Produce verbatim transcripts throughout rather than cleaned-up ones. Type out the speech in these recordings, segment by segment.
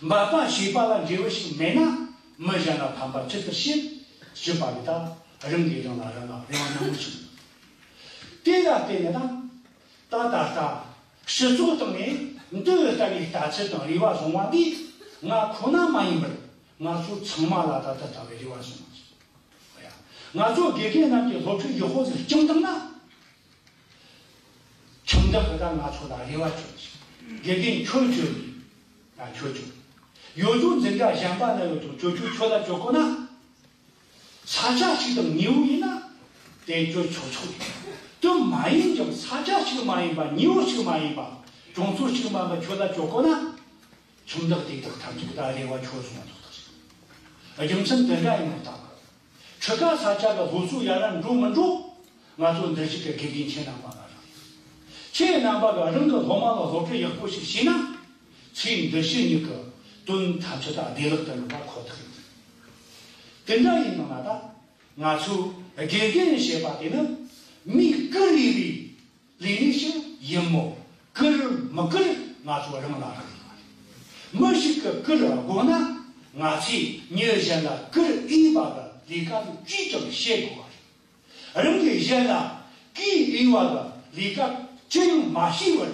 འབད་པ་བྱས་པ་ལ་འབྲས་བུ་ཞིག་མེད་ན། མི་གཞན་ལ་ཕན་པ་ཅི་ལྟར་བྱེད། ཞེས་པ་ལས་ད་རང་གིས་རང་ལ་རང་ལ་རེ་བ་ནན་མོ་བྱེད། དེ་ལ་བརྟེན་ནས་ད་ད་ད་ལྟ་སྤྱི་ཚོགས་སྟེང་ནས་འདི་ལྟ་བུའི་ལྟ་ཚུལ་དང་རེ་བ་བཟུང་བ་འདིས་ང་ཁོ་ན་མ་ཡིན་པར་ང་ཚོ་ཚང་མ་ལ་ད་ལྟ་ལྟ་བུའི་རེ་བ་བཟུང་བ་ཡིན། ང་ཚོ་དགེ་རྒན་རྣམས་ཀྱི་སློབ་ཁྲིད་ཡག་པོ་ཟིག་སྦྱངས་བཏང་ན། ཁྱིམ་བདག་གིས་ད་ང་ཚོ་ལ་རེ་བ་བཅོལ། དགེ་རྒན་ཁྱོད་བཅོལ། ང་ཁྱོད་བཅོལ། ཡོད་དོ་འཛིན་གྲྭ་གཞན་པ་ན་ཡོད་དོ་ཅོ་ཅོ་ཁྱོད་ལ་བཅོལ་དགོས་ན། ས་ཆ་གཅིག་དང་ཉེ་བོ་ཡིན་ན་དེ་བཅོལ་ཆོག་ཆོག་ཡིན། དེ་མ་ཡིན་ཀྱང་ས་ཆ་གཅིག་མ་ཡིན་པ་ཉེ་བོ་གཅིག་མ་ཡིན་པ་གྲོང་ཚོ་གཅིག་མ་ཡིན་པ་ཁྱོད་ལ་བཅོལ་དགོས་ན། ཁྱིམ་བདག་དེ་དག་ཐམས་ཅད་ད་རེ་བ་ཁྱོད་སོང་བ་ཐོག་ཐག་རེད། རྒྱུ་མཚན་དེ་འདྲ་ཡིན་ནོ་ད། ཁྲི་ཀ་ས་ཆ་གི་སློབ་གསོ་ཡར་ར་འགྲོ་མི་འགྲོ། ང་ཚོ་འདིར་བཞུགས་ཀྱི་དགེ་རྒན་ཁྱེད་རྣམ་པ་ལ་རག་ལས། ཁྱེད་རྣམ་པ་གིས་རང་གི་སློབ་མ་ལ་སློབ་ཁྲིད་ཡག་པོ་ཞིག་བྱས་ན། ཚེ་འདི་ཕྱི་གཉིས་ཀྱི་དོན་ཐམས་ཅད་ད་བདེ་ལེགས་དུ་འགྲུབ་པ་ཁོ་ཐག་ཡིན། དེ་འདྲ་ཡིན་ནོ་ན་ད། ང་ཚོ་དགེ་རྒན་ཞེས་པ་དེ་ནི་མིས་བཀུར་རེ་བའི་ལས་ནི་ཞིག་ཡིན་མོད། བཀུར་མི་བཀུར་ང་ཚོ་རང་ལ་རག་ལས་པ་རེད། མི་ཞིག་གིས་བཀུར་དགོས་ན། ང་ཚོས་མྱི་གཞན་ལ་བཀུར་འོས་པ་གི་ལས་ཀ་དེ་ཅིས་ཀྱང་བྱེད་དགོས་པ་རེད། རང་གིས་གཞན་ལ་བཀུར་འོས་པ་གི་ལས་ཀ་ཅི་ཡང་མ་བྱས་པར།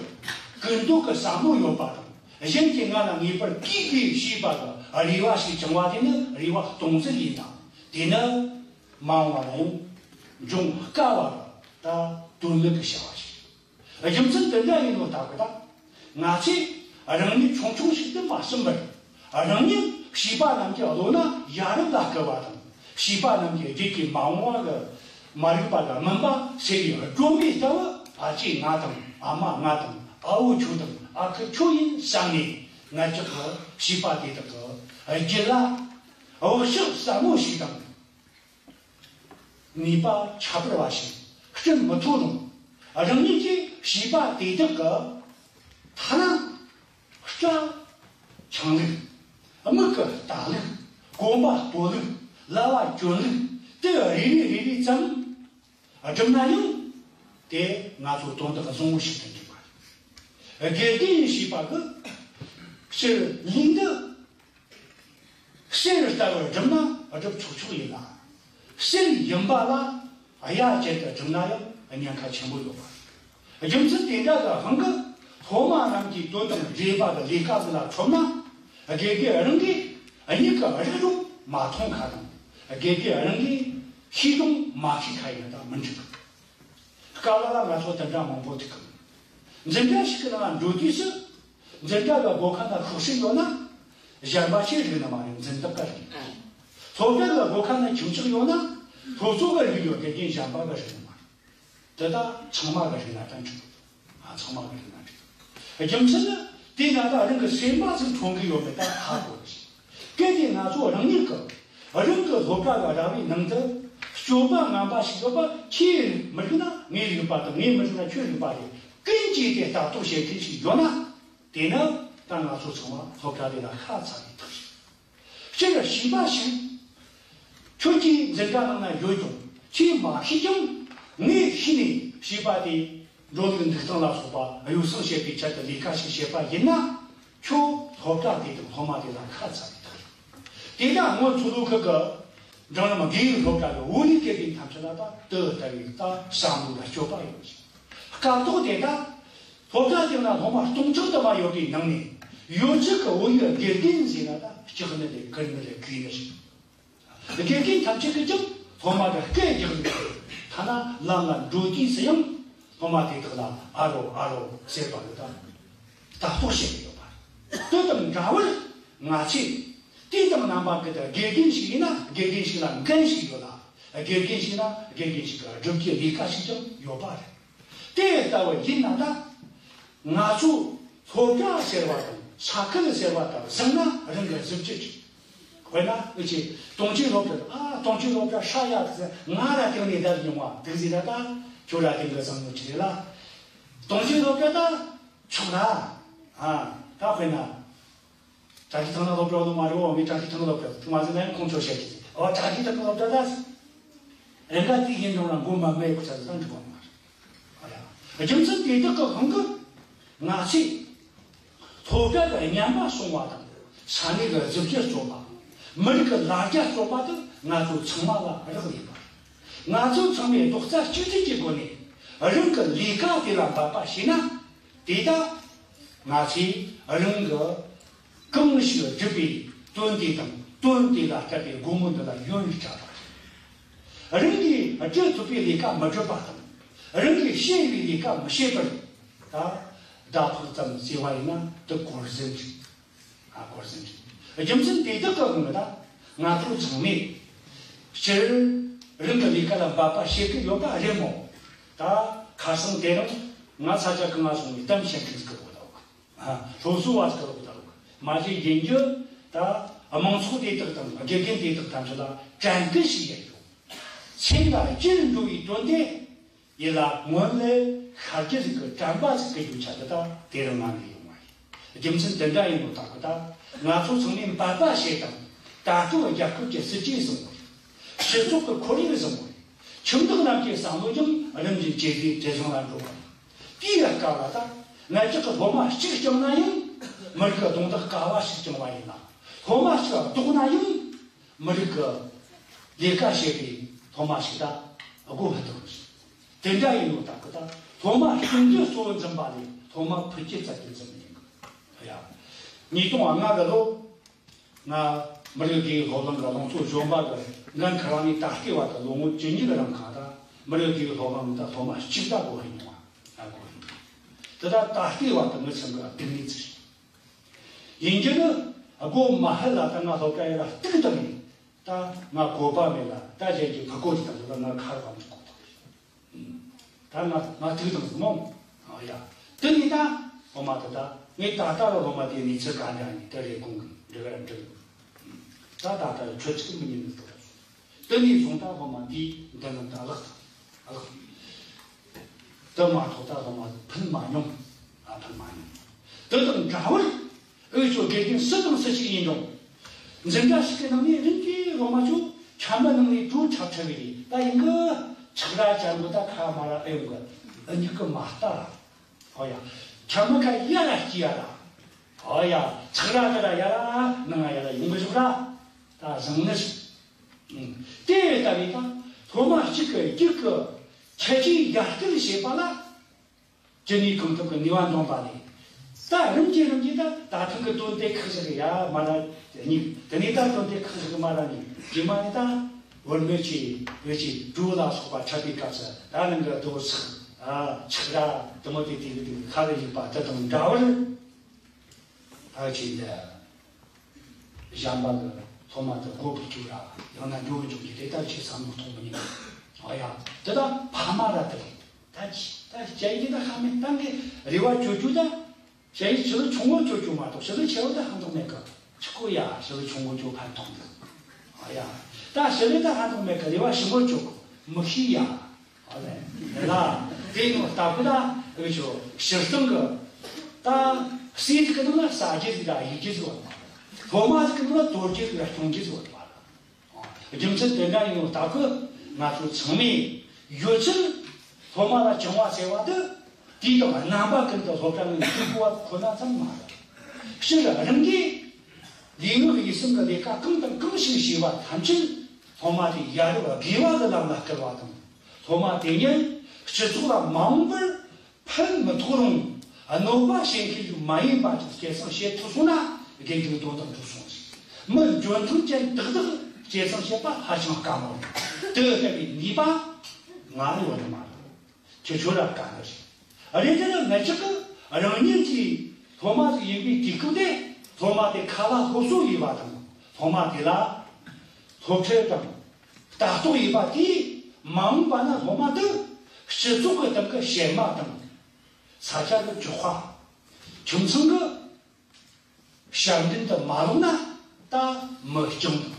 བཀུར་འདོད་ཀྱི་བསམ་བློ་ཡོད་པ་དང་། གཞན་གྱིས་ང་ལ་ངེས་པར་བཀུར་དགོས་ཞེས་པ་གི་རེ་བ་ཞིག་བཅང་བ་དེ་ནི་རེ་བ་སྟོང་ཟད་ཡིན་ལ། དེ་ནི་མ་འོངས་པ་ལ་ཡང་འབྱུང་དཀའ་བ་གི་ད་དོན་མེད་ཀྱི་བྱ་བ་ཞིག་རྒྱུ་མཚན་དེ་འདྲ་ཡིན་ནོ་ལྟ་བུ་དང་། ང་ཚོས་རང་ཉིད་ཆུང་ཆུང་ཞིག་ཏུ་མ་ཟིན་པར། རང་ཉིད་བྱིས་པ་རྣམས་ཀྱི་བློ་སྣ་ཡ་རབས་ལ་བསྐུལ་བ་དང་། བྱིས་པ་རྣམས་ཀྱི་རྒྱུད་ཀྱི་མ་འོངས་པ་གི་མ་རིག་པ་དང་མུན་པ་སེལ་བའི་སྒྲོན་མེ་ལྟ་བུ། ཕ་གཅིག་ང་དང་། ཨ་མ་ང་དང་། ཨ་བོ་ཁྱོད་དང་། ཨ་ཁུ་ཁྱོད་ཡིན་བསམ་ནས། ང་ཅག་གི་བྱིས་པ་དེ་དག་གི་རྒྱུད་ལ་བག་ཆགས་ཟབ་མོ་ཞིག་དང་། ནུས་པ་ཁྱད་པར་བ་ཞིག་སྐྲུན་མི་ཐུབ་རུང་། རང་ཉིད་ཀྱིས་བྱིས་པ་དེ་དག་གི་ཐ་ན་སྐྲ་འཆང་ལུགས། མིག་གི་ལྟ་ལུགས། གོམ་པ་སྤོ་ལུགས། ལྭ་བ་གྱོན་ལུགས་དེ་རེ་རེ་རེ་རེ་ཙམ་བསྒྲུབས་ན་ཡང་། དེ་ང་ཚོ་དོན་དག་བཟང་བོ་ཞིག་ཏུ་འགྱུར་བ་རེད། དགེ་རྒན་ཞེས་པ་གི་སྤྱིར་ལུགས་འདི། གསེར་ལྟ་བུར་བསྒྲུབས་ན་སྒྲུབ་ཆོག་ཆོག་ཡིན་ལ། གསེར་ཡིན་པ་ལ་གཡའ་བཅད་དུ་བསྒྲུབས་ན་ཡང་ཉེན་ཁ་ཆེན་པོ་ཡོད་པ། རྒྱུ་མཚན་དེ་འདྲ་གི་དབང་གིས་སློབ་མ་རྣམས་ཀྱིས་དོན་དང་འབྲེལ་བ་གི་ལས་ཀ་ཟིག་ལ་ཁྲོམ་ན། དགེ་རྒན་རང་གིས་མྱིག་གིས་རིག་རུང་མ་མཐོང་ཁ་དང་། དགེ་རྒན་རང་གིས་ཤེས་རུང་མ་ཤེས་ཁ་ཡིན་ན་ད་མི་འགྲིག་གི། སྐབས་ལ་ལ་ང་ཚོ་དེ་འདྲ་མང་པོ་ཐུག་གི། འཛིན་གྲྭ་ཞིག་གི་ནང་འགྲོ་དུས་སུ། འཛིན་གྲྭ་གི་སྒོ་ཁ་ན་ཤོག་སྲིད་ཡོད་ན། གཞན་པ་ཞིག་རིག་ནི་མ་རེད། འཛིན་བདག་ག་རིག་ནི་མ་རེད། སློབ་གྲྭ་གི་སྒོ་ཁ་ན་ཁྱིམ་ཚང་ཡོད་ན། སློབ་གཙོ་གི་རིག་ཡོད། དགེ་རྒན་གཞན་པ་གི་རིག་ནི་མ་རེད། དེ་དག་ཚང་མ་གི་རིག་ན་ད་འགྲིག་ཨ་ཚང་མ་གི་རིག་ན་འགྲིག་རྒྱུ་མཚན་ནི་དེ་ན་ད་རང་གི་སེམས་པ་ཚོ་མཐོང་གི་ཡོད་མེད་ད་ཧ་གོ་རེད། གལ་ཏེ་ང་ཚོ་རང་ཉིད་ཀྱིས་རང་གི་སློབ་གྲྭ་གི་ར་བའི་ནང་དུ་སྤྱོད་པ་ངན་པ་ཞིག་ཡོད་པ། ཁྱེད་མི་རིག་ན་ངས་རིག་པ་དང་། ངས་མི་རིག་ན་ཁྱོད་རིག་པ་རེད། ཀུན་གྱིས་དེ་ལྟ་རྟོག་བྱེད་མཁན་ཞིག་ཡོད་ན། དེ་ནི་ད་ང་ཚོ་ཚང་མ་སློབ་གྲྭ་དེ་ལ་ཁ་ཚ་བའི་ཐག་རེད། སྤྱིར་བྱིས་པ་ཞིག་ཁྱོད་ཀྱིས་འཛིན་གྲྭ་ནང་ན་ཡོད་ཀྱང་ཁྱེད་མ་ཤེས་ཀྱང་། ངས་ཤེས་ནས་བྱིས་པ་དེ་འགྲོ་ལུགས་འདུག་སྟངས་ལ་སོགས་པ་གཡོ་བསྲང་བྱེད་པའི་ཆེད་དུ་ལས་ཀ་ཞིག་བྱེད་པ་ཡིན་ན། ཁྱོད་སློབ་གྲྭ་དེ་དང་སློབ་མ་དེ་ལ་ཁ་ཚ་བའི་ཐག་རེད། དེ་ན་སྔོན་མཚོ་ལྷོ་ཁུལ་གྱི་འབྲིང་རིམ་དགེ་རྒན་སློབ་གྲྭ་གི་བོད་ཡིག་དགེ་རྒན་ཐམས་ཅད་ལ་ད་དེ་ལྟ་བུའི་ད་བསམ་བློ་དང་སྤྱོད་པ་ཡོད་ཅིང་། སྐབས་ཐོག་དེ་ད་སློབ་གྲྭ་དེ་ན་སློབ་མ་སྟོང་ཕྲག་དུ་མ་ཡོད་པའི་ནང་ནས་ཡོད་ཚད་ཀྱི་བོད་ཡིག་དགེ་རྒན་ཟེར་ན་ད་སྐྲག་ནི་རེད། སྐུར་ནི་རེད། གུས་ནི་རེད། དགེ་རྒན་ཐམས་ཅད་ཀྱིས་ཀྱང་སློབ་མ་གི་སྐད་རྒྱག་ནས། ཐ་ན་ལམ་ལ་འགྲོ་དུས་སུ་ཡང་སློབ་མ་དེ་དག་ལ་ཨ་རོ་ཨ་རོ་ཟེར་བ་ལ་ད་ལྟ་རྟོག་བྱེད་ཀྱི་ཡོད་པ་རེད། དེ་དང་འདྲ་བར་ང་ཚོས་དུས་དང་རྣམ་པ་ཀུན་ཏུ་དགེ་རྒན་ཞིག་ཡིན་ན་དགེ་རྒན་ཞིག་ལ་འགན་ཞིག་ཡོད་ལ། དགེ་རྒན་ཞིག་ན་དགེ་རྒན་ཞིག་གི་སྒྲུབ་ཀྱི་ལས་ཀ་ཞིག་ཀྱང་ཡོད་པ་རེད། དེ་ལྟ་བུ་ཡིན་ན་ད། ང་ཚོ་སློབ་གྲྭ་ཟེར་བ་དང་ས་ཁུལ་ཟེར་བ་དང་བཟང་ན་རང་གི་གཟི་བརྗིད་ཅིག་དཔེར་ན་འུ་ཆོས་སྟོང་ཆེན་སློབ་གྲྭ། ཨ་སྟོང་ཆེན་སློབ་གྲྭ་ཧྲ་ཡ་ཟེར། ང་ར་དེང་ནས་བསྡད་མྱོང་བ་འདུག་ཟེར་ན་ད་ཁྱོད་ར་དེང་གི་བཟང་མོ་ཅིག་རེད་ལ། སྟོང་ཆེན་སློབ་གྲྭ་ད་ཆོག་ར། ཨ་ད་དཔེར་ན། བཀྲ་ཤིས་ཐང་ན་སློབ་གྲྭ་ནི་མ་རེད། འོ་ངས་བཀྲ་ཤིས་ཐང་ན་སློབ་གྲྭ་ཐུག་མ་ཟིན་ན་ཡང་ཁོང་ཚོ་བཤད་ཀྱི་ཟིན། འོ་བཀྲ་ཤིས་ཐང་ན་སློབ་གྲྭ་ད་རེ་འགའ་དེ་ཡིན་རུང་ར་མགོ་མ་མེད་ཁུ་ཚ་ཟིན་འགྲིག་པ་མ་རེད། རྒྱུ་མཚན་དེ་དག་གི་དབང་གིས་ང་ཚོས་སློབ་གྲྭ་གི་རྙིང་པ་སྲུང་བ་དང་ ས་གནས་ཀྱི་གཟི་བརྗིད་སྐྱོབ་པ། མི་རིགས་ཀྱི་ལ་རྒྱ་སྐྱོབ་པ་དེ་ང་ཚོ་ཚང་མ་ལ་རག་ལས་པ་རེད། ང་ཚོ་ཚང་མས་རྡོག་རྩ་གཅིག་སྒྲིལ་གྱི་སྒོ་ནས་རང་གི་ལས་ཀ་དེ་ལ་འབད་པ་བྱས་ན། དེ་ད་ང་ཚོས་རང་གི་གང་ཞིག་བསྒྲུབས་པའི་དོན་དེ་དང་དོན་དེ་ལ་སྤྲད་པའི་སྒོ་མོ་འདི་ལ་ཡུན་རིང་བསྐྲད་པ་རེད། རང་གིས་བསྒྲུབ་ཐུབ་པའི་ལས་ཀ་མི་བསྒྲུབ་པ་དང་། རང་གིས་བྱེད་པའི་ལས་ཀ་མི་བྱེད་པར་ད་ཟླ་ཕོགས་ཙམ་བརྩི་བ་ཡིན་ན་དེ་གོ་ཟིན་རེད། ཨ་གོ་ཟིན་རེད། རྒྱུ་མཚན་དེ་དག་གི་དབང་གིས་ད་ང་ཚོ་ཚང་མས་སྤྱིར་རང་གི་ལས་ཀ་ལ་འབད་པ་བྱེད་ཀྱི་ཡོད་པ་རེད་མོད། ད་ཁ་སང་དེ་རིང་ང་ས་ཆ་གང་ང་སོང་ནས་གཏམ་བཤད་མཁན་ཟིག་གི་འོག་ལ་འོག་ཨ་སློབ་གསོ་བ་ཟིག་གི་འོག་ལ་འོག་མ་གཞི་ཡིན་རྒྱུ་ད་དམངས་ཚོགས་དེ་དག་དང་དགེ་རྒན་དེ་དག་ཐམས་ཅད་ལ་དྲན་སྐུལ་ཞིག་ཡིན་རྒྱུ། སེམས་ལ་ཡིད་འགྲོ་བའི་དོན་དེ། ཡིད་ལ་སྔོན་ལ་ཤར་རྒྱུ་ཟིག་གི་དྲན་པ་ཟིག་གི་རྒྱུ་ཆ་དེ་དག་དེ་རུ་ང་ནས་ཡོང་བ་ཡིན། རྒྱུ་མཚན་དེ་འདྲ་ཡིན་ནོ་ད་གི་ད་ང་ཚོ་ཚང་མས་འབད་པ་བྱེད་དང་། ད་ལྟ་རྒྱལ་ཁབ་ཀྱི་སྲིད་ཇུས་བཟང་བོ་རེད། སྤྱི་ཚོགས་ཀྱི་ཁོར་ཡུག་བཟང་བོ་རེད། ཁྱིམ་བདག་རྣམས་ཀྱི་བསམ་བློ་ཀྱང་རིམ་བཞིན་ཇེ་བདེ་ཇེ་བཟང་ལ་འགྲོ་བ་རེད། དེའི་སྐབས་ལ་ད་ང་ཅག་གི་སློབ་མ་གཅིག་བསྐྱངས་ན་ཡང་མི་རིགས་ཀྱི་གདོང་ཐག་དཀར་བ་ཞིག་བསྐྱངས་པ་ཡིན་ལ། སློབ་མ་གཅིག་ལྡོག་ན་ཡང་། མི་རིགས་ཀྱི་ལས་ཀ་བྱེད་པའི་སློབ་མ་ཞིག་ད་སྒོ་ཕུད་ཐུབ་ཀྱི་རེད། དེ་འདྲ་ཡིན་ནོ་ད་གི་ད་སློབ་མ་སྐྱོང་རྒྱུ་གཙོ་བོ་འཛིན་པ་ལས་སློབ་མ་ཕུད་རྒྱུ་རྩ་བརྒྱུད་འཛིན་མི་ཉན་གི། ཡ། ཉིས་སྟོང་ལྔ་གི་ལོ། ང་མི་རིགས་དགེ་སློབ་གླིང་གི་ལུང་ཚོ་གཞོན་པ་གི་འགན་འཁུར་བ་ནས་ད་ལྟའི་བར་དུ་ལོ་ངོ་བཅུ་གཉིས་གི་རིང་གང་ད་མི་རིགས་དགེ་སློབ་གླིང་ད་སློབ་མ་གཅིག་ད་སྒོ་ཕུད་མྱོང་བ་ང་སྒོ་ཕུད། དེ་ད་ད་ལྟའི་བར་དུ་མི་ཚང་གི་སྡུག་ངལ་ཅི་རེད། ཡིན་རྒྱུ་ནི། སྒོ་མ་ཕུད་ལ་ད་ང་སློབ་གྲྭ་ཡར་གཏུག་བཏང་ནས། ད་ང་བཀོད་པ་མེད་ལ་ད་གཞན་གྱི་ཕུ་གོ་ཅིག་དང་འདུག་ལ་ང་ཁ་རོག་གམ་ཅིག་བཀོད་བཏང་། ད་ང་ང་ཐུག་དང་ཟིག་མོ། ཨ་ཡ། དེ་ནས་ད་སློབ་མ་དེ་ད་ངས་ད་ལྟ་བ་སློབ་མ་དེ་གནས་ཚུལ་ག་འདྲ་ཡིན་དེ་རེ་གོང་གི་འབྲི་ག་ར་འབྲི། ད་ད་ལྟ་ཁྱོད་ཅིག་མི་ཉན་ནི་འདུག་དེ་ནས་བཟུང་ད་སློབ་མ་འདིས་འདི་ནི་ད་ལག་ལག་དེ་མ་ཐོག་ད་སློབ་མ་ཕུད་མ་མྱོང་། ཨ་ཕུད་མ་མྱོང་། དེ་དང་འདྲ་བར་འུ་ཚོ་དགེ་རྒན་སུ་དང་སུ་ཞིག་ཡིན་རུང་། འཛིན་གྲྭ་ཞིག་གི་ནང་ནས་རིམ་གྱིས་སློབ་མ་ཚོ་ཁྱམས་པ་ནང་ནས་གྲོལ་ཁྲབ་ཁྲབ་བས་རེད་ད་ཡིན་གི། ཆག་ར་ཅན་པོ་ད་ཁ་མ་ར་ཨེ་ཡོང་གི། ཨ་མྱིག་གི་མ་ལྟ་ར། ཨོ་ཡ། ཁྱམས་པ་ཁ་ཡ་ར་སྐྱི་ཡ་ར། ཨོ་ཡ། ཆག་ར་དེ་ར་ཡ་ར་ནང་ང་ཡ་ར་ཡོང་གི་བཞག་ར། ད་བཟང་ནི་ཞིག་དེ་ལྟ་བུའི་ད་སློབ་མ་གཅིག་གི་རྒྱུད་ཀྱི་ཁྱད་ཆོས་ཡར་སྐུལ་བྱེད་པ་ལ། ཇི་ནས་གང་ཐུབ་ཀྱི་ནུས་པ་འདོན་པ་ལས། ད་རིམ་གྱིས་རིམ་གྱིས་ད་ད་ཐེངས་ཀྱི་དོན་དེ་ཁག་ཞིག་ཡ་མ་ར་གཉིས། དེ་ནས་ད་དོན་དེ་ཁག་ཞིག་མ་ར་གཉིས། རྗེས་མ་ནས་ད་བུད་མེད་ཆེ་བུ་ཆེ་གྲོགས་ལ་སོགས་པ་འཕྲད་པའི་སྐབས་སུ་ད་ནང་གི་རྡོ་སག་ཨ་ཆག་ར་དེ་མོ་དེ་དེ་གི་དེ་གི་ཁ་ལ་ཡིན་པ་དེ་དང་འདྲ་བར། ད་ཅི་འདི་གཞན་པ་གི་སློབ་མ་དེ་སྒོ་ཕུད་རྒྱུ་ར་ཡང་ན་འགྲོ་འཇུག་གི་དེ་ལྟར་ཆེ་བསམ་བློ་གཏོང་མི་ཉན། ཨ་ཡ། དེ་ད་ཕ་མ་ར་དེ་རེད། ད་ཅི་ད་བཤད་རྒྱུ་ད་ཧ་མི་གཏང་གི། རེ་བ་བཅོལ་རྒྱུ་ད་བཤད་རྒྱུ་ཞི་ལུ་ཆུང་ངུ་བཅོལ་རྒྱུ་མ་གཏོགས་ཞི་ལུ་ཆེ་བ་ད་ཧ་འདུག་མེད་གི། ཆི་ཁོ་ཡ་ཞི་ལུ་ཆུང་ངུ་བཅོལ་ཕན་ཐོགས་འདུག་ཨ་ཡ། ད་ཞི་ལུ་ད་ཧ་འདུག་མེད་གི། རེ་བ་ཞི་མོ་བཅོལ་གི་མི་ཤེས་ཡ། ཨ་ལེ། ལ། དེ་ནི་ལྟ་བུ་ད་འུ་ཆོ་སྤྱིར་བཏང་གི་ད་སྲས་ཀྱི་ནང་ལ་ཟ་རྒྱུ་ཟིག་ར་གཡུག་རྒྱུ་ཟིག་བ། སློབ་མ་ཟིག་གི་ནང་ལ་དོར་རྒྱུ་ཟིག་ར་སྐྱོང་རྒྱུ་ཟིག་བ། རྒྱུ་མཚན་དེ་འདྲ་ཡིན་ནོ་ད་གི་ང་ཚོ་ཚང་མས་ཡོད་ཚད་སློབ་མ་ལ་བཅངས་པ་ཟེར་བ་དེ་དེ་དང་རྣམ་པ་ཀུན་ཏུ་སློབ་གྲྭ་ནང་འཛུལ་དགོས་པ་ཁོ་ན་ཙམ་མ་རེད། སྤྱིར་རང་གིས་ལུས་ངག་ཡིད་གསུམ་གྱི་ལས་ཀ་གང་དང་གང་ཞིག་བྱས་པ་ཐམས་ཅད་སློབ་མ་དེ་ཡ་རབས་དགེ་བ་གི་ལམ་ལ་བསྐུལ་བ་དང་། སློབ་མ་དེ་ཉིད་སྤྱི་ཚོགས་ལ་མ་འོངས་པར་ཕན་མི་ཐོགས་རུང་གནོད་པ་བྱེད་མཁན་ཞིག་མ་ཡིན་པ་ཅིག་སྐྱེད་སྲིང་བྱེད་ཐུབ་སོང་ན་དགེ་འདུན་དོན་དག་འགྲུབ་སོང་ཞིག་མི་འཇོན་ཐང་ཅན་དག་དག་སྐྱེད་སྲིང་བྱེད་པ་ཧ་ཅང་དཀའ་མོ་རེད། དེ་ལྟ་བུའི་ནུས་པ་ང་ལ་ཡོད་ནི་མ་རེད། ཁྱེད་ཚོ་ལ་དཀའ་ནི་རེད། རེད་དེ་ནི་ང་ཅག་གི་རང་ཉིད་ཀྱི་སློབ་མ་ཞིག་ཡིན་པའི་དུས་སྐབས་དེ་སློབ་མ་དེ་ཁ་ལ་སློབ་གསོ་ཡིན་པ་དང་སློབ་མ་དེ་ལ་སློབ་ཁྲིད་དང་ལྟ་རྟོག་ཡིན་པ་དེས་མ་འོངས་པ་ན་སློབ་མ་དེ་སྤྱི་ཚོགས་ཀྱི་སྟེང་གི་གཤེད་མ་དང་ས་ཆ་གི་གྲགས་པ། ཁྱིམ་ཚང་གི་ཞབས་འདྲེན་དུ་མ་ལོག་ན་ད་མི་སྐྱོང་དང་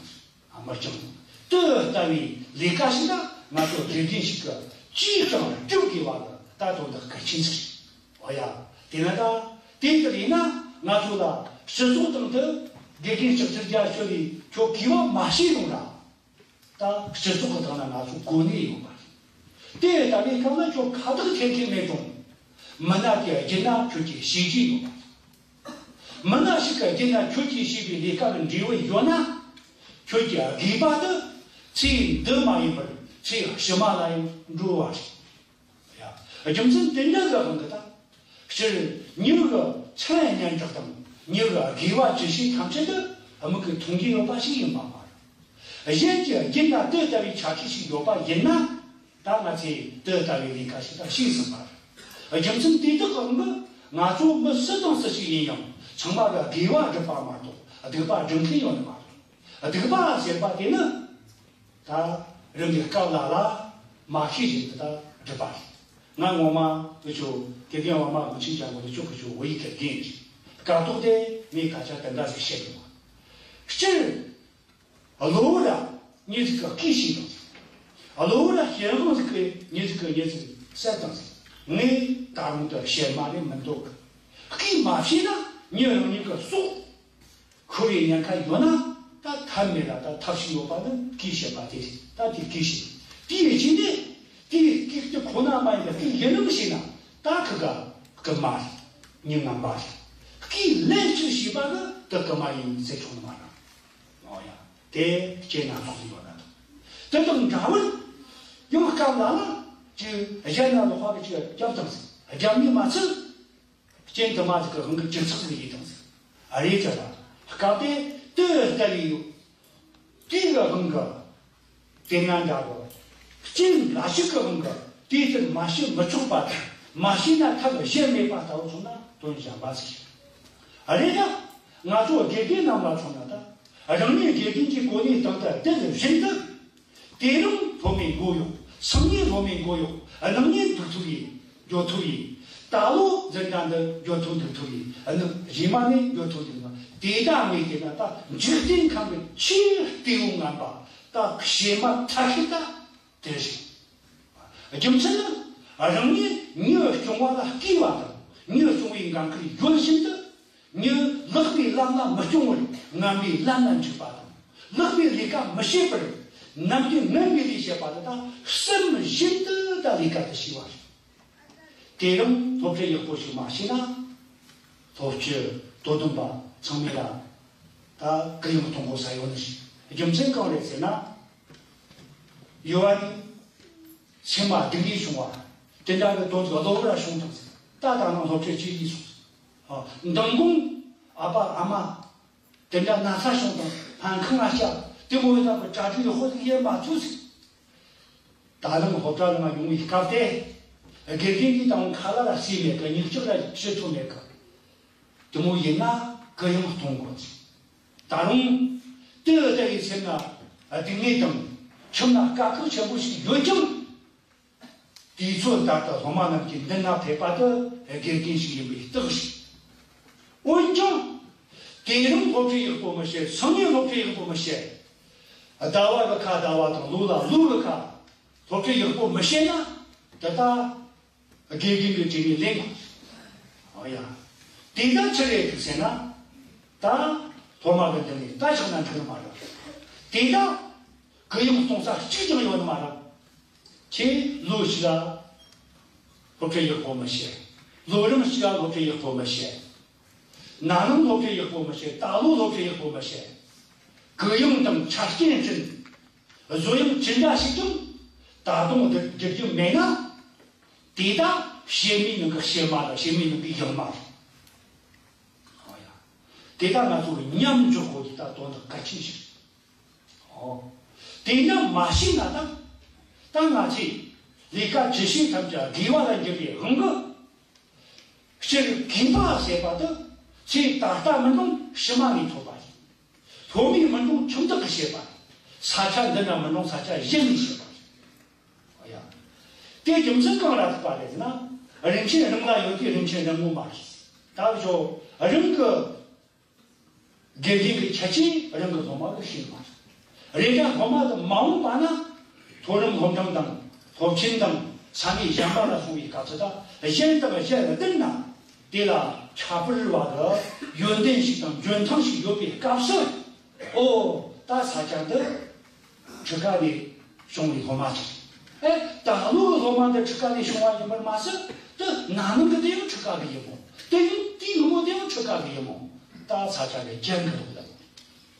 མི་སྐྱོང་དང་དེ་ལྟ་བུའི་ལས་ཀ་ཞིག་ལ་ང་ཚོ་དགེ་རྒན་ཞིག་གིས་ཅིས་ཀྱང་སྒྲུབ་དགོས་པ་ལ་ད་དོན་དག་གལ་ཆེན་ཞིག་རེད། འོ་ཡ། དེ་ན་ད་དེ་ལྟར་ཡིན་ན་ང་ཚོ་ལ་སྤྱི་ཚོགས་སྟེང་དུ་དགེ་རྒན་ལྕགས་ཐར་རྒྱ་ཆོས་ལས་ཁྱོད་གུས་པ་མ་བྱས་རུང་ར། ད་སྤྱི་ཚོགས་ཀྱི་ཐོག་ན་ང་ཚོ་གོ་གནས་ཡོད་པ་རེད། དེ་ལྟ་བུའི་སྐབས་ན་ཁྱོད་ཁ་བཏགས་འཐེན་མཁན་མེད་རུང་། མི་སྣ་དེ་བརྒྱུད་ན་ཁྱོད་ཀྱི་བྱས་རྗེས་ཡོད་པ་རེད། མི་སྣ་ཞིག་གི་རྒྱུད་ན་ཁྱོད་ཀྱིས་བྱས་པའི་ལས་ཀ་གི་འབྲས་བུ་ཡོད་ན། ཁྱོད་ཀྱི་དགོས་པ་དེ་ཚེ་འདི་མ་ཡིན་པར་ཚེ་ཕྱི་མ་ལ་ཡང་འགྲོ་བ་རེད། ཡ། རྒྱུ་མཚན་དེ་འདྲ་གི་དབང་གིས་ད། སྤྱིར་མྱི་གི་མཚན་སྙན་གྲགས་དང་མྱི་གི་དགོས་པ་ཇི་བྱེད་ཐམས་ཅད་དེ་མིག་གིས་མཐོང་རྒྱུ་ཡོད་པ་ཞིག་ཡིན་པ་མ་རེད། གཞན་གྱི་རྒྱུད་ན་དེ་ལྟ་བུའི་ཆ་ཤས་ཤིག་ཡོད་པ་ཡིན་ན། ད་ང་ཚོས་དེ་ལྟ་བུའི་ལས་ཀ་ཞིག་ད་བྱེད་སྲིད་པ་རེད། རྒྱུ་མཚན་དེ་དག་གི་དབང་གིས་ང་ཚོ་མི་སུ་དང་སུ་ཞིག་ཡིན་ཡང་ཚང་མ་གི་དགོས་པ་སྒྲུབ་པ་མ་གཏོགས་སྡིག་པ་སྒྲུབ་མཁན་ཡོད་ནི་མ་རེད། སྡིག་པ་ཟེར་བ་དེ་ནི། ད་རིམ་གྱིས་སྐབས་ལ་ལ་མ་ཤེས་བཞིན་དུ་ད་སྒྲུབ་པ་རེད། ང་ངོ་མ་འུ་ཆོ་དགེ་རྒན་འོག་མ་དགོན་ཆེན་སྐྱབས་མགོན་ལགས་མཆོག་གི་ཆོ་བོད་ཡིག་གི་རྒན་རེད། སྐབས་ཐོག་དེ་ངས་སྐད་ཆ་དེ་འདྲ་ཞིག་བཤད་ཡོང་བ། སྤྱིར་གློ་བུར་མྱི་ཟིག་གིས་སྐད་བྱས་བཏང་ཟིག་གློ་བུར་ཞེན་ཁོག་ཟིག་གིས་མྱི་ཟིག་གིས་མྱི་ཟིག་བསད་བཏང་ཟིག་ངས་ད་རུང་ད་བཤད་མ་ནས་མི་འདུག་སྐད་མ་བྱས་ན་མྱི་རང་ཉིད་ཀྱི་སྲོག་ཤོར་བའི་ཉེན་ཁ་ཡོད་ན། ད་ཐབས་མེད་ལ་ད་ཐབས་ཤིག་ཡོད་པ་ནི་སྐད་བཤད་པ་དེ་རེད། ད་དེ་སྐད་བཤད། དེའི་རྗེས་ནས་དེའི་སྐད་དེ་ཁོ་ན་མ་ཡིན་པའི་སྐད་ཡིན་ནམ་ཞེ་ན། ད་ཁི་ག་རྐུ་མ་རེད། མྱི་ངན་པ་རེད། སྐད་ལན་གཅིག་བྱས་པ་གི་དེ་རྐུ་མ་ཡིན་ཟེར་ཆོག་ནི་མ་རེད། འོ་ཡ། དེ་སྐྱེས་ན་ཐོག་ཡོད་ན་དང་། དེ་དང་འདྲ་བར་ཡང་སྐབས་ལ་ལ་ཅིག་གཞན་ན་ལོག་པ་གི་ཅིག་རྒྱབ་དང་ཟེར། རྒྱབ་ནི་མ་ཚད། རྐྱེན་དུ་མ་ཟིག་གི་དབང་གིས་ཅི་ཚིག་ཟིག་ཡིན་དང་ཟིག་ཨ་རེ་ཅག་ལ་སྐབས་དེ་ལྟོས་ལྟ་བའི་ཡོད། དེ་གི་དབང་གིས་དེ་ན་འདྲ་གི་རྐྱེན་འགའ་ཞིག་གི་དབང་གིས་དེ་ལྟར་མ་བྱེད་མི་ཆོག་པ་དང་མ་བྱས་ན་ཐབས་གཞན་མེད་པ་ལྟ་བུ་མཚོན་ན་དོན་གཞན་པ་ཟིག་ཨ་རེ་ད་ང་ཚོ་དགེ་རྒན་རྣམས་ལ་མཚོན་ན་ད་རང་ཉིད་དགེ་རྒན་གྱི་གོ་གནས་སྟེང་དུ་དེ་བཞིན་དུ། དེ་རིང་སློབ་མའི་མགོ་གཡོག་སང་ཉིན་སློབ་མའི་མགོ་གཡོག་གནངས་ཉིན་འདུག་ཐུབ་ཡིན། འགྱོ་ཐུབ་ཡིན། ད་ལོ་འཛིན་གྲྭ་འདི་འགྱོ་ཐུབ་འདུག་ཐུབ་ཡིན། གནངས་རྗེས་མ་ནས་འགྱོ་ཐུབ་འདུག་ན། དེ་ད་ངས་བལྟས་ན་ད་འཇིག་རྟེན་ཁམས་ཀྱི་ཆེས་ལྟེ་བོ་ངན་པ་ད་བྱེ་མ་ཐབས་ཤེས་ད་དེ་རེད། རྒྱུ་མཚན་ནི་རང་ཉིད་མྱི་སྐྱོང་བ་ལ་བརྩེ་བ་དང་མྱི་སྐྱོང་བའི་འགན་ཁུར་ཡོད་བཞིན་དུ། མྱི་ལེགས་པའི་ལམ་ལ་མི་སྐྱོང་བར་ངན་པའི་ལམ་ལ་འཇུག་པ་དང་། ལེགས་པའི་ལས་ཀ་མི་བྱེད་པར་ནམ་རྒྱུན་ངན་པའི་ལས་བྱེད་པ་དེ་དག་སེམས་བཞིན་དུ་ད་ལས་ཀ་དེ་བྱས་པ་རེད། དེ་རིང་སློབ་ཁྲིད་ཡག་པོ་ཞིག་མ་བྱས་ན། སློབ་སྤྱི་དོ་དམ་པ་ཚང་མས་ལ་ད་གུ་ཡངས་གཏོང་དགོས་ས་ཡོད་ནི་ཞིག་རྒྱུ་མཚན་གང་རེད་ཟེར་ན། ཡོད་པ་ནི། སེམས་མ་སྡུག་བསྔལ་བྱུང་བ། དེ་འདྲ་གི་དོན་དུ་གློ་བུར་བྱུང་དང་ཟེར། ད་ད་ནང་སློབ་ཁྲིད་ཅིག་ཡིན་སོང་། མདང་དགོང་ཨ་ཕ་ཨ་མ། དེ་འདྲ་ན་ཚ་བྱུང་དང་སྨན་ཁང་ང་བསྐྱལ། དེ་མོ་ཡིན་ན་གི་གྲ་སྒྲིག་ཡག་པོ་ཟིག་ཡེད་མ་ཐུབ་ཟིག་ད་ལམ་སློབ་གྲྭ་ནང་ཡོང་བའི་སྐབས་དེ། དགེ་རྒན་གྱིས་དང་ཁ་ལ་ལ་བསྲེས་མེད་གི། མྱིག་ལྕགས་ལ་བྱེད་ཐུབ་མེད་གི། དེ་མོ་ཡིན་ན་གུ་ཡངས་གཏོང་དགོས་ཟིག་ད་རུང་། དེ་ལྟ་བུའི་སེམས་ན་སྡུག་བསྔལ་དང་ཁྱིམ་ན་དཀའ་ཁག་ཆེན་པོ་ཞིག་ཡོད་ཀྱང་། དུས་ཚོད་ལྟར་དུ་སློབ་མ་རྣམས་ཀྱི་མདུན་ན་ཕེབས་པ་དེ་དགེ་རྒན་ཞིག་ཡིན་པའི་རྟགས་ཤིག་འོན་ཀྱང་། དེ་རིང་སློབ་ཁྲིད་ཡག་པོ་མི་བྱེད། སང་ཉིན་སློབ་ཁྲིད་ཡག་པོ་མི་བྱེད། ཟླ་བ་གི་ཁ་ཟླ་བ་དང་ལོ་ལ་ལོ་གི་ཁ་སློབ་ཁྲིད་ཡག་པོ་མི་བྱེད་ན་དེ་ལྟ། དགེ་རྒན་གྱི་དྲིན་ནས་ལེན་དགོས། ཨོ་ཡ། དེ་ལྟར་ཆི་རེད་འདུག་ཟེར་ན། ད་སློབ་མ་གི་མདུན་ནས་ད་ཆགས་ན་འགྲིག་ནི་མ་རེད། དེ་ལྟར་གུ་ཡངས་གཏོང་ས་གཅིག་ཀྱང་ཡོད་ནི་མ་རེད། ཁྱེད་ལོ་གཅིག་ལ་སློབ་ཁྲིད་ཡག་པོ་མི་བྱེད། ལོ་རིམ་གཅིག་ལ་སློབ་ཁྲིད་ཡག་པོ་མི་བྱེད། ན་ནིང་སློབ་ཁྲིད་ཡག་པོ་མི་བྱེད། ད་ལོ་སློབ་ཁྲིད་ཡག་པོ་མི་བྱེད། གུ་ཡངས་དང་ཆ་རྐྱེན་བསྐྲུན། བཟོ་ཡང་ཅི་འདྲ་ཞིག་ཀྱང་ད་དུང་བསྒྲུབ་རྒྱུ་མེད་ན། དེ་དག་བྱེ་མའི་ནང་གི་བྱེ་མ་དང་བྱེ་མའི་ནང་གི་ཡང་མ་རེད། ཨོ་ཡ། དེ་དག་ང་ཚོ་གི་མཉམ་འཇོག་དགོས་ཀྱི་ད་དོན་དག་གལ་ཆེན་ཞིག་ཨོ། དེ་མཉམ་མ་བྱས་ན་ད། ད་ང་ཚོས་ལས་ཀ་ཇི་བྱེད་ཐམས་ཅད་དགེ་བ་ལ་འགྱུར་བའི་དབང་གིས། སྤྱིར་དགེ་བ་ཟེར་བ་དེ་ཚེ་ད་ལྟ་མིན་འགྲོ་ཕྱི་མ་ནས་ཐོབ་པ་ཡིན། སློབ་མའི་མི་འགྲོ་ཁྱིམ་བདག་གིས་བྱེད་པ། ས་ཆ་འདི་ན་མི་འགྲོ་ས་ཆ་གཞན་ནས་བྱེད་པ་རེད། ཨོ་ཡ། དེ་རྒྱུ་མཚན་གང་ལ་ཐུག་པ་རེད་ཟེར་ན། རིན་ཆེན་རང་ལ་ཡོད་དེ་རིན་ཆེན་རང་ངོ་མ་རེད། ད་བཞོ་རང་གི་དགེ་རྒན་གྱི་ཁྱད་ཆོས་རང་གི་སློབ་མ་གིས་ཤེས་མ་རེད། རེ་འགའ་སློབ་མ་དེ་མ་འོངས་པ་ན་མཐོ་རིམ་སློབ་འབྲིང་དང་སློབ་ཆེན་དང་ས་གནས་གཞན་པ་ལ་སོང་བའི་སྐབས་སུ་ད་གཞན་དང་གཞན་ལ་བསྟུན་ན། དེ་ལ་ཁྱད་པར་བ་གི་ཡོན་ཏན་ཞིག་དང་འཇོན་ཐང་ཞིག་ཡོད་པའི་སྐབས་སུ། ཨོ། ད་ས་ཆ་འདི་ཁྲི་ཀ་ནས་བྱུང་བའི་སློབ་མ་ཅིག་ཨེ། ད་ལོ་གི་སློབ་མ་འདི་ཁྲི་ཀ་ནས་བྱུང་བ་ཡིན་པར་མ་ཟད། དེ་ན་ནིང་གི་དེ་ཡང་ཁྲི་ཀ་གི་ཡིན་མོ། དེ་ཡང་དེའི་ནུབ་མོ་དེ་ཡང་ཁྲི་ཀ་གི་ཡིན་མོ། ད་ས་ཆ་གི་རྒྱན་གི་ལོག་ལ།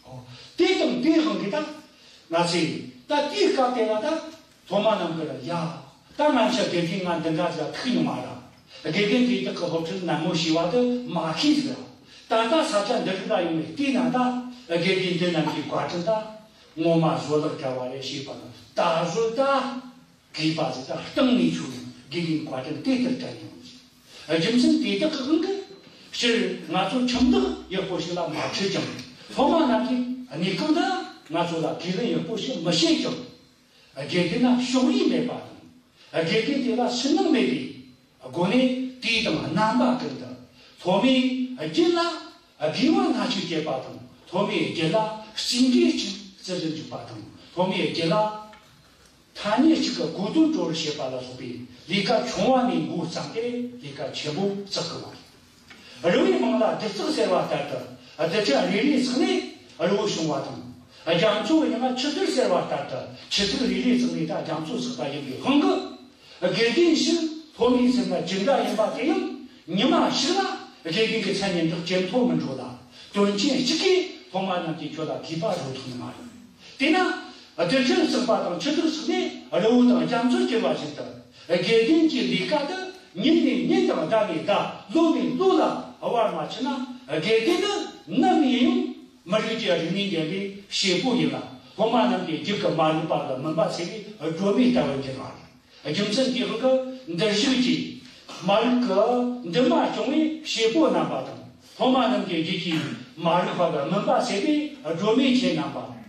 ཨོ། དེ་དང་དེའི་དབང་གིས་ད་ང་ཚོས་ད་དེའི་སྐབས་དེ་ལ་ད་སློབ་མ་རྣམས་ཀྱིས་ཡ། ད་ང་ཚོ་དགེ་རྒན་ང་འདི་འདྲ་ཟིག་ལ་ཐུག་མྱོང་མ་ར། དགེ་རྒན་དེ་དག་གི་སློབ་ཁྲིད་ནན་མོ་བྱས་པ་དེ་མ་ཤེས་ཟིག་ར། ད་ལྟ་ས་ཆ་འདི་རིགས་ལ་ཡོང་ནས་བལྟས་ན་ད་དགེ་རྒན་འདི་རྣམས་ཀྱི་བཀའ་དྲིན་ད་ངོ་མ་བཟོད་གླགས་བྲལ་བ་རེད་ཞེས་པ་ནི་ད་གཟོད་ད་དགོས་པ་ཟིག་ད་གཏིང་ནས་ཆོད་ནས་དགེ་རྒན་བཀའ་དྲིན་དེ་ལྟར་དྲན་ཡོང་ཟིག་རྒྱུ་མཚན་དེ་དག་གི་དབང་གིས་སྤྱིར་ང་ཚོ་ཁྱིམ་བདག་ཡག་པོ་ཞིག་ལ་མ་ཁྲིད་ཅིང་། སློབ་མ་རྣམས་ཀྱིས་གནས་སྐབས་འདི་ང་ཚོ་ལ་དགེ་ལན་ཡག་པོ་ཞིག་མི་བྱེད་ཅིང་། དགེ་རྒན་ལ་ཕྱོགས་རིས་མེད་པ་དང་། དགེ་རྒན་དེ་ལ་ཕྱི་ནང་མེད་པའི་སྒོ་ནས་དུས་དང་རྣམ་པ་ཀུན་ཏུ་སློབ་མའི་རྒྱུད་ལ་དགེ་བ་སྣ་གཅིག་སྐྱེད་པ་དང་། སློབ་མའི་རྒྱུད་ལ་བརྩོན་འགྲུས་ཅིག་བརྩི་བར་འཇུག་པ་དང་། སློབ་མའི་རྒྱུད་ལ་ཐ་སྙད་གཅིག་གི་གོ་དོན་སྤྲོ་བར་བྱེད་པ་ལ་སོགས་པའི་ལས་ཀ་ཆུང་བ་ནས་འགོ་བརྩམས་ཏེ་ལས་ཀ་ཆེན་པོ་བསགས་དགོས་པ་རེད། རི་བོའི་རྨང་ལ་རྡུལ་བརྩེགས་ཟེར་བ་ལྟར་དུ། རྡུལ་ཕྲན་རེ་རེ་བརྩེགས་ནས་རི་བོ་བྱུང་བ་དང་། རྒྱ་མཚོ་གི་རྨང་ལ་ཆུ་རྡུལ་ཟེར་བ་ལྟར་དུ་ཆུ་རྡུལ་རེ་རེ་བརྩེགས་ནས་ད་རྒྱ་མཚོ་བསགས་པ་ཡིན་པའི་དབང་གིས། དགེ་རྒན་ཞིག་སློབ་མའི་སེམས་ལ་ཇི་འདྲ་ཡིན་པ་དེ་ཡང་ཉི་མ་ཞིག་ལ་དགེ་རྒན་གྱི་མཚན་སྙན་གྲགས་ཇེ་མཐོར་མི་འགྲོ་ལ། དོན་རྐྱེན་གཅིག་གིས་སློབ་མ་རྣམས་ཀྱིས་ཁྱོད་ལ་དགོས་པ་བཟོ་ཐུབ་ནི་མ་རེད། དེས་ན་རྡུལ་ཕྲན་བརྩེགས་པ་དང་ཆུ་རྡུལ་བརྩེགས་ནས་རི་བོ་དང་རྒྱ་མཚོ་སྐྱེ་བ་བཞིན་དུ། དགེ་རྒན་གྱི་ལས་ཀ་དེ་ཉིན་ནས་ཉིན་དང་ཟླ་ནས་ཟླ། ལོ་ནས་ལོ་ལ་བར་མ་ཆད་ན། དགེ་རྒན་ནི་ནམ་ཡིན་ཡང་མི་རིགས་ཀྱི་རིག་གནས་འདྲེན་པའི་བྱེད་པོ་ཡིན་ལ། སློབ་མ་རྣམས་ཀྱི་རྒྱུད་ཀྱི་མ་རིག་པ་ལ་མུན་པ་སེལ་བའི་སྒྲོན་མེ་ལྟ་བུར་འགྱུར་བ་རེད། རྒྱུ་མཚན་དེའི་དབང་གིས་འདིར་བཞུགས་ཀྱི་མ་རིག་གི་འདུན་མ་སྐྱོང་བའི་བྱེད་པོ་རྣམ་པ་དང་། སློབ་མ་རྣམས་ཀྱི་རྒྱུད་ཀྱི་མ་རིག་པ་ལ་མུན་པ་སེལ་བའི་སྒྲོན་མེ་ཁྱེད་རྣམ་པ།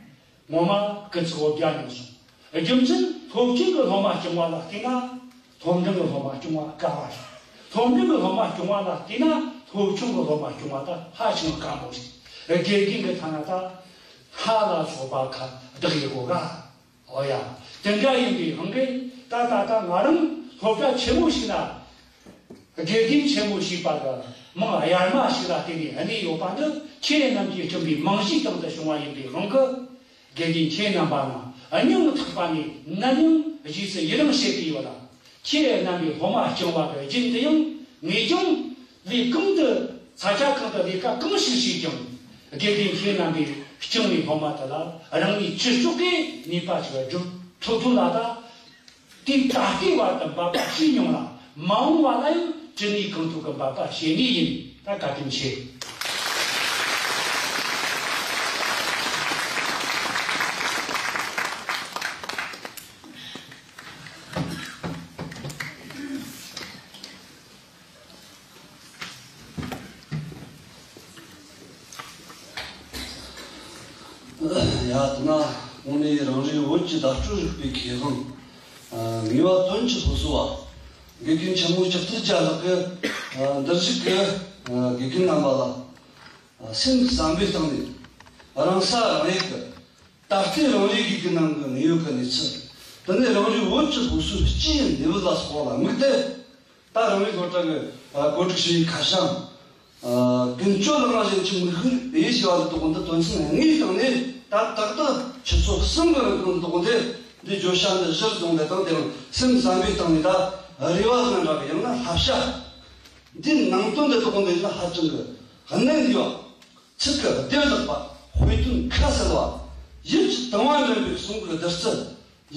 ངོ་མ་སྐུ་ཚེ་བོ་བརྒྱ་ཉམས་སོང་། རྒྱུ་མཚན་སློབ་ཆེན་གྱི་སློབ་མ་སྐྱོང་བ་ལ་བལྟས་ན་སློབ་འབྲིང་གི་སློབ་མ་སྐྱོང་བ་དཀའ་བ་རེད། སློབ་འབྲིང་གི་སློབ་མ་སྐྱོང་བ་ལ་བལྟས་ན་སློབ་ཆུང་གི་སློབ་མ་སྐྱོང་བ་ད་ཧ་ཅང་དཀའ་མོ་རེད། དགེ་རྒན་གྱི་ཐ་ན་ད་སྣ་ལ་སོགས་པ་ཁ་བདག་ཡེ་གོ་ག་ཨོ་ཡ། དེ་འདྲ་ཡིན་པའི་དབང་གིས་ད་ད་ལྟ་ང་རང་སློབ་གྲྭ་ཆེན་མོ་ཞིག་ན་དགེ་རྒན་ཆེན་མོ་ཞེས་པ་གི་མིང་གཡར་མ་ཞིག་ལ་བརྟེན་ནས་གནས་ཡོད་པ་འདི་ཁྱེད་རྣམས་ཀྱིས་བསྐྲུན་པའི་རྨང་གཞིའི་སྟེང་དུ་བྱུང་བ་ཡིན་པའི་དབང་གིས། དགེ་རྒན་ཁྱེད་རྣམ་པ་ན་སྙིང་ཐག་པ་ནས་ནམ་ཡང་རྗེས་སུ་ཡི་རང་བྱེད་ཀྱི་ཡོད་ལ། ཁྱེད་རྣམ་པའི་སློབ་མ་སྐྱོང་བ་གི་རྒྱུན་དུ་ཡང་ངེས་ཀྱང་ལས་གང་དུ་ས་ཆ་གང་དུ་ལས་ཀ་གང་ཞིག་བྱས་ཀྱང་། དགེ་རྒན་ཁྱེད་རྣམ་པས་སྐྱོང་བའི་སློབ་མ་དེ་ལ་རང་ཉིད་ཅི་ལྕོགས་ཀྱི་ནུས་པ་ཞིག་བསྒྲུབ་ཐུབ་ཐུབ་ལ། ད་དེའི་ད་ལྟའི་བར་དུ་འབད་པ་བྱས་མྱོང་ལ། མ་འོངས་པ་ལ་ཡང་ཇི་ནུས་གང་ཐུབ་ཀྱི་འབད་པ་བྱེད་ངེས་ཡིན། ད་བཀའ་དྲིན་ཆེ། ཡ། དེ་ན་དངོས་གནས་རང་རེའི་བོད་ཀྱི་བརྡ་སྤྲོད་རིག་པའི་ཁེ་དབང་། ངེས་པ་དོན་གྱི་སློབ་གསོ་བ། དགེ་རྒན་ཆེན་མོ་སྐྱབས་ཐར་རྒྱལ་ལགས་ཀྱིས་འདིར་བཞུགས་ཀྱི་དགེ་རྒན་རྣམ་པ་ལ་སེམས་བསམ་པའི་སྟེང་ནས་རང་ས་རང་ཡུལ་གྱི་ད་ལྟའི་རང་རེའི་དགེ་རྒན་རྣམས་ཀྱི་དངོས་ཡོད་ཀྱི་གནས་ཚུལ། དེ་ནས་རང་རེའི་བོད་ཀྱི་སློབ་གསོའི་སྤྱིའི་གནས་བབ་ལ་སོགས་པ་ལ་དམིགས་ཏེ། ད་རང་རེའི་སློབ་གྲྭ་གི་གོ་སྒྲིག་བྱས་པའི་ཁ་བྱང་། ཀུན་སྤྱོད་ལག་ལེན་ཅན་གྱི་དམིགས་ཡུལ་ཞེས་པ་འདི་དག་འདི་དོན་ཚན་ལྔའི་སྟེང་ནས་ད་ཏག་ཏག་ཆུ་ཚོད་གསུམ་གྱི་རིང་དུ་འདི་དག་འདི་འདི་བརྗོད་བྱ་འདི་གཞིར་བཟུང་སྟེ་དང་། དེ་རིང་སེམས་བསམ་པའི་སྟེང་ནས་ད་རེ་བ་ཟིན་འདྲ་གི་ཡང་ན་བསླབ་བྱ་འདིའི་ནང་དོན་འདི་དག་འདི་ནི་ཧ་ཅང་གི་གནད་འདུས་པ། ཚིག་གི་བདེ་བླག་པ། དཔེ་དོན་ཁ་གསལ་བ། ཡིད་ཀྱི་དང་བ་འདྲེན་པའི་གསུང་གི་བདུད་རྩི།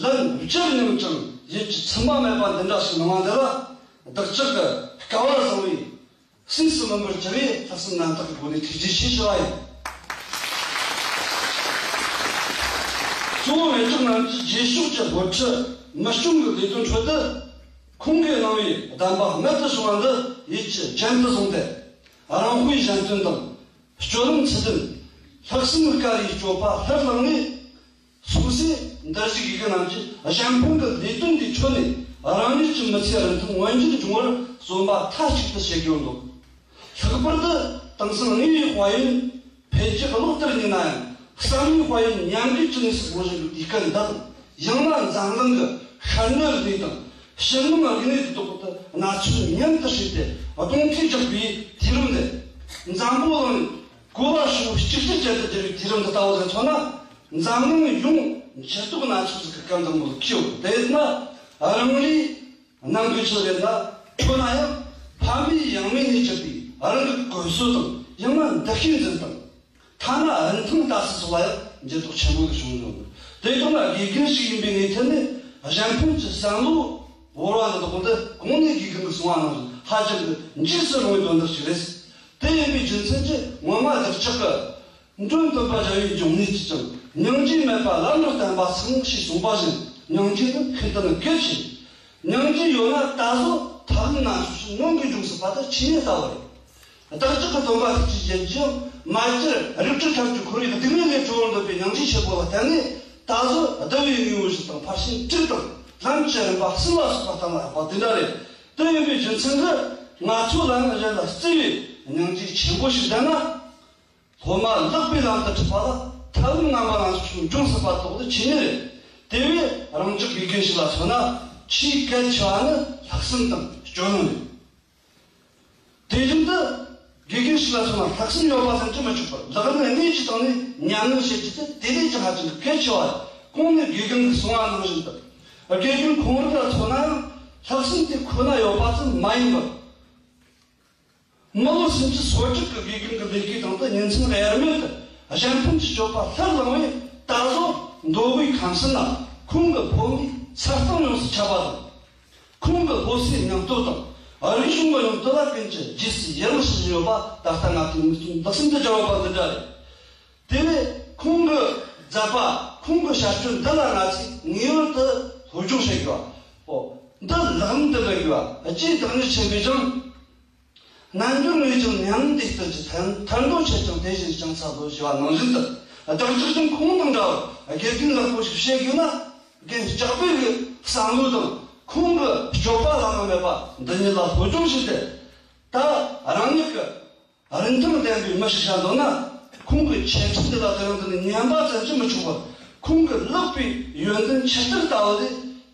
ལན་བརྒྱར་མྱངས་ཀྱང་ཡིད་ཀྱི་ཚིམ་པ་མེད་པ་འདི་འདྲ་ཞིག་གནང་བ་འདི་ལ། བདག་ཅག་གི་སྐལ་བ་བཟང་བའི་སྲིད་སུ་མི་འབོར་གྱུར་བའི་ལྷག་བསམ་རྣམ་དག་གི་སྒོ་ནས་ཐུགས་རྗེ་ཆེ་ཞུ་བ་ཡིན། གཙོ་བོ་མེ་ཏོག་རྣམས་ཀྱི་རྗེས་ཕྱོགས་ཀྱི་སློབ་ཁྲིད་མི་སྐྱོང་གི་ལས་དོན་ཁྲོད་དུ། ཁོང་གིས་གནང་བའི་གདམས་པ་རྨད་དུ་བྱུང་བ་འདི་ཡིད་ཀྱི་རྒྱན་དུ་བཟུང་སྟེ། རང་དཔེ་གཞན་སྟོན་དང་། སྤྱོད་ལམ་ཚུལ་ལྡན། ལྷག་བསམ་དཀར་བའི་སྤྱོད་པ་ལྷུར་བླངས་ནས། སོ་སོའི་འདིར་བཞུགས་དགེ་རྒན་རྣམས་ཀྱིས་གཞན་ཕན་གྱི་ལས་དོན་འདིའི་ཁྲོད་ནས་རང་ཉིད་ཀྱི་མི་ཚེའི་རིན་ཐང་མངོན་འགྱུར་འབྱུང་བར་བརྩོན་པ་མཐའ་གཅིག་ཏུ་བྱེད་དགོས་འདུག། ལྷག་པར་དུ་དེང་སང་དངོས་ཡོད་དཔལ་ཡོན་འཕེལ་རྒྱས་གློག་ལྟར་ཉིན་ན་ཡང་བསམ་ཡས་དཔལ་ཡོན་ཉམས་རྒུད་ཀྱི་གནས་སུ་སླེབས་བཞིན་པའི་དུས་སྐབས་འདིར། ཡང་ན་འཛམ་གླིང་གི་ཤར་ནུབ་གནས་དང་ཕྱི་ནང་གནས་དེ་དག་ཏུ་གནས་ཚུལ་མཉམ་དུ་བསྲེས་ཏེ་གདོང་ཐུག་རྒྱག་པའི་དུས་རིམ་འདི། འཛམ་བུ་གླིང་གོ་བ་ཧྲིལ་བོ་གཅིག་གྱུར་ཅན་དུ་འགྱུར་བའི་དུས་རིམ་འདི་ལྟ་བུ་ལ་མཚོན་ན། འཛམ་གླིང་ཡོངས་འགྱུར་ལྡོག་སྣ་ཚོགས་ཤིག་གི་སྐབས་འདིར་མོ་ལ་འཁེལ་ཡོད། དེས་ན་རང་རེའི་ནང་གི་ཆོས་རེད་ན་ཁྱོད་ན་ཡང་ཕ་མེས་ཡང་མེས་ནས་གྱུར་པའི་རང་གི་གོམས་སྲོལ་དང་ ཡང་ན་འདུ་ཤེས་འཛིན་སྟངས། ཐ་ན་རིན་ཐང་ལྟ་ཚུལ་སོགས་ལ་ཡང་འགྱུར་ལྡོག་ཆེན་པོ་ཞིག་བྱུང་ཡོད། དེ་དག་ལ་དགེ་རྒན་ཞིག་ཡིན་པའི་ངོས་ཐད་ནས་གཞན་ཕན་གྱི་བསམ་བློ་བོར་བ་འདི་དག་འདི་གོང་ནས་དགེ་རྒན་གྱིས་གསུངས་པ་ནང་བཞིན་ཧ་ཅང་གི་འཇིགས་སུ་རུང་བའི་དོན་དག་ཅིག་རེད། དེ་ཡིན་པའི་རྒྱུ་མཚན་གྱིས་ངོ་མ་བདག་ཅག་གི་མགྲོན་སྟོན་པ་རྒྱལ་བའི་འབྱུང་གནས་ཀྱིས་ཀྱང་སྙིང་རྗེ་མེད་པ་ལམ་ལ་བརྟེན་པ་ཚང་ཞེས་གསུངས་པ་བཞིན། སྙིང་རྗེ་ནི་ཤིན་ཏུ་ནས་གལ་ཆེ། སྙིང་རྗེ་ཡོད་ན་ད་གཟོད་ཐབས་ལམ་སྣ་ཚོགས་ཤིག་མངོན་དུ་འབྱུང་སྲིད་པ་དེ་ཆོས་ཉིད་ལྟ་བུ་རེད། བདག་ཅག་གི་སྟོན་པ་ཐུགས་རྗེ་ཅན་གྱིས་ཡང་མ་གྱུར་རིགས་དྲུག་ཐམས་ཅད་འཁོར་བའི་སྡུག་བསྔལ་ལས་གྲོལ་བར་འདོད་པའི་སྙིང་རྗེ་ཆེན་པོ་ལ་བརྟེན་ནས། ད་གཟོད་བསྡུ་བའི་དངོས་པོ་བཞི་དང་ཕར་ཕྱིན་དྲུག་དང་ལམ་གྱི་རིམ་པ་གསུམ་ལ་སོགས་པ་གཏན་ལ་དབབ་པ་དེ་འདྲ་རེད། དེ་ཡིན་པའི་རྒྱུ་མཚན་གྱིས་ང་ཚོ་ལ་ནི་གཞན་ལ་བརྩེ་བའི་སྙིང་རྗེ་ཆེན་པོ་ཞིག་ལྡན་ན། སློབ་མ་ལེགས་པའི་ལམ་དུ་ཁྲིད་པ་ལ་ཐབས་ལམ་ངན་པ་ལ་སོགས་འབྱུང་སྲིད་པ་དག་ཏུ་ཆོས་ཉིད་རེད། དེ་བས་རང་ཅག་དགེ་རྒན་ཞིག་ལ་མཚོན་ན་ཆེས་གལ་ཆེ་བ་ནི་ལྷག་བསམ་དང་སྤྱོད་ལམ་རེད། དེ་བཞིན་དུ་དགེ་རྒན་ཞིག་ལ་མཚོན་ན་ལྷག་བསམ་ཡོད་པ་ཙམ་གྱིས་མི་ཆོག་པར་ལག་ལེན་དངོས་ཀྱི་སྟེང་ནས་ཉམས་ལེན་བྱེད་རྒྱུ་དེ་དེ་ལས་ཀྱང་ཧ་ཅང་གལ་ཆེ་བ་རེད། གོང་ནས་དགེ་རྒན་གྱིས་གསུངས་པ་ནང་བཞིན་དུ། དགེ་རྒན་ཁོང་རང་ལ་མཚོན་ན་ཡང་ལྷག་བསམ་དེ་ཁོ་ན་ཡོད་པ་ཙམ་མ་ཡིན་པར། མི་ལོ་སུམ་ཅུ་སོ་དྲུག་གི་དགེ་རྒན་གྱི་ལས་ཀའི་སྟེང་དུ་ཉིན་མཚན་དབྱེར་མེད་དུ་གཞན་ཕན་གྱི་སྤྱོད་པ་ལྷུར་བླངས་པས། ད་གཟོད་མདོ་དབུས་ཁམས་གསུམ་ན་ཁོང་གི་ཕོ་བྲང་ས་སྟེང་ཡོངས་སུ་ཁྱབ་པ་དང་། ཁོང་གི་སློབ་གསོའི་སྙིང་སྟོབས་དང་རིག་གཞུང་གི་ཡོངས་དོན་ལ་ཀུན་གྱིས་རྗེས་སུ་ཡི་རང་བྱེད་བཞིན་ཡོད་པ་ད་ལྟ་ང་ཚོས་མིག་ལྟོས་ལྷག་བསམ་དུ་སྦྱར་བ་པ་འདི་འདྲ་རེད། དེ་བས་ཁོང་གི་མཛད་པ། ཁོང་གི་ཞབས་ཞུ་འདི་ལ་ང་ཚོས་ངེས་པར་དུ་སློབ་སྦྱོང་བྱེད་དགོས་པ། འོ། འདི་ལག་ལེན་དུ་འབད་དགོས་པ། རྗེ་བདག་ཉིད་ཆེན་པོས་ཀྱང་། རྣལ་འབྱོར་ངེས་ཀྱང་ཉམས་ལེན་དེ་ལྟར་གྱི། ཐར་འདོད་ཆེ་ཀྱང་དེ་བཞིན་ཅུང་ཟད་ལོ། ཞེས་པ་ནང་བཞིན་དུ། བདག་ཅག་ཀྱང་ཁོང་དང་འདྲ་བར་དགེ་རྒན་ལེགས་པོ་ཞིག་བྱེད་དགོས་ན། རྒན་སྐྱག་པའི་གི་བསམ་བློ་དང་ཁོང་གི་སྤྱོད་པ་བླ་ན་མེད་པ་འདི་ཉིད་ལ་སློབ་སྦྱོང་བྱས་ཏེ། ད་རང་ཉིད་ཀྱི་རིན་ཐང་ལྡན་པའི་མི་ཞིག་བྱ་འདོད་ན། ཁོང་གི་འཆད་ཁྲིད་འདི་ལ་དེ་རིང་འདི་ནས་ཉན་པ་ཙམ་གྱིས་མི་ཆོག་པར། ཁོང་གི་ལེགས་པའི་ཡོན་ཏན་ཆུ་གཏེར་ལྟ་བུ་དེ།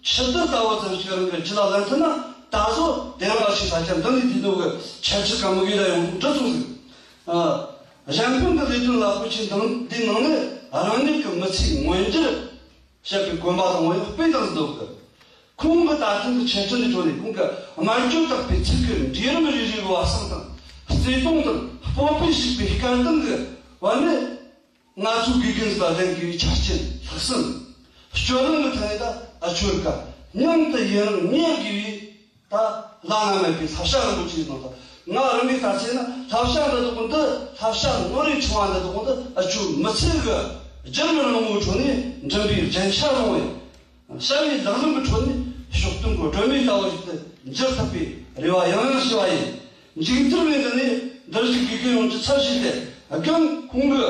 ཆུ་གཏེར་ལྟ་བུ་ཙམ་ཞིག་རང་གི་རྒྱུད་ལ་ལེན་ཐུབ་ན། ད་གཟོད་དེ་རིང་ང་ཞིག་ས་ཆ་འདི་ནས་འདི་ནོ་གི་འཆད་ཁྲིད་ག་མུ་གེ་ད་ཡོང་འགྲོ་སོང་ཟིག་ཨ། གཞན་ཕན་གྱི་ལས་དོན་རླབས་པོ་ཆེ་འདི་འདིའི་ནང་ནས་རང་ཉིད་ཀྱི་མི་ཚེའི་མངོན་འགྱུར་བྱེད་པའི་གོམ་པ་དང་ངོ་ཡང་སྤེལ་དང་འདོད་གི། ཁོང་གི་ད་ཐེངས་ཀྱི་ཆེད་ཆེན་གྱི་ཁྲོད་ནས་ཁོང་གི་སྨྲ་བརྗོད་དག་པའི་ཚིག་གི་འབྲིའི་རིམ་རེ་རེའི་བར་གསེང་དང་བརྩེ་དུང་དང་སྤོབས་པས་ཕྱུག་པའི་སྐད་གདངས་ཀྱི་བར་ནས། ང་ཚོའི་དགེ་རྒན་ལ་ལྡན་དགོས་པའི་ཆ་རྐྱེན་ལྷག་བསམ། སྤྱོད་ལམ་གྱི་ཐད་ནས་ད་ཨ་ཆོས་ཀ་སྙིང་དུ་ཡི་རང་རྙེད་དགོས་པའི་ད་བླ་ན་མེད་པའི་བསླབ་བྱ་རིན་པོ་ཆེའི་ནང་དུ། ང་རང་གིས་ད་ཚེ་ན་བསླབ་བྱ་འདི་དག་འདི། བསླབ་བྱ་ནོར་རེ་ཆུང་བ་འདི་དག་འདི་ཨ་ཆོས་མི་ཚེ་གི་རྒྱུ་རུ་རིང་མོའི་ཁྲོད་ནས་འགྲིམ་པའི་རྒྱན་ཆ་རིང་བས། བྱ་བའི་ལག་ལེན་གྱི་ཁྲོད་ནས་ཕྱོགས་སྟོན་གྱི་སྒྲོན་མེ་ལྟ་བུ་ཞིག་ཏུ་འགྱུར་ཐུབ་པའི་རེ་བ་ཡང་ཡང་ཞུ་བ་ཡིན། མཇུག་མཐར་ངས་འདི་ནས་འདིར་བཞུགས་དགེ་རྒན་ཡོངས་ཀྱི་ཚབ་ཞུས་ཏེ། རྒན་ཁོང་གི་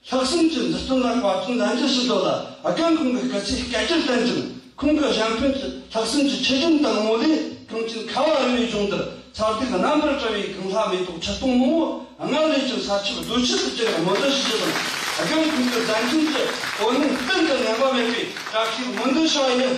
ལྷག་བསམ་གྱི་མཛུབ་སྟོན་ལ་བཀའ་དྲིན་ལན་བརྒྱར་ཞུ་འདོད་ལ། རྒན་ཁོང་གི་སྐུ་ཚེ་བསྐལ་བརྒྱར་བརྟན་ཅིང་། ཁོང་གི་གཞན་ཕན་གྱི་ལྷག་བསམ་གྱི་ཆུ་རྒྱུན་དུ་ལང་བ་ལས། གངས་ཅན་ཁ་བ་རི་བའི་ལྗོངས་འདིར་མཚར་སྡུག་རྣམ་པར་བཀྲ་བའི་གངས་ལྷ་མེ་ཏོག་ཆུ་སྟོང་མང་པོ། སྔར་ལས་ཀྱང་ས་ཁྱབ་རྡོ་ཁྱབ་ཏུ་གྱུར་བར་སྨོན་འདུན་ཞུ་རྒྱུ་དང་། རྒན་ཁོང་གི་མཛད་འཕྲིན་གྱི་འོད་སྣང་ཀུན་ཏུ་ཉམས་པ་མེད་པའི་བཀྲ་ཤིས་སྨོན་འདུན་ཞུ་བ་ཡིན།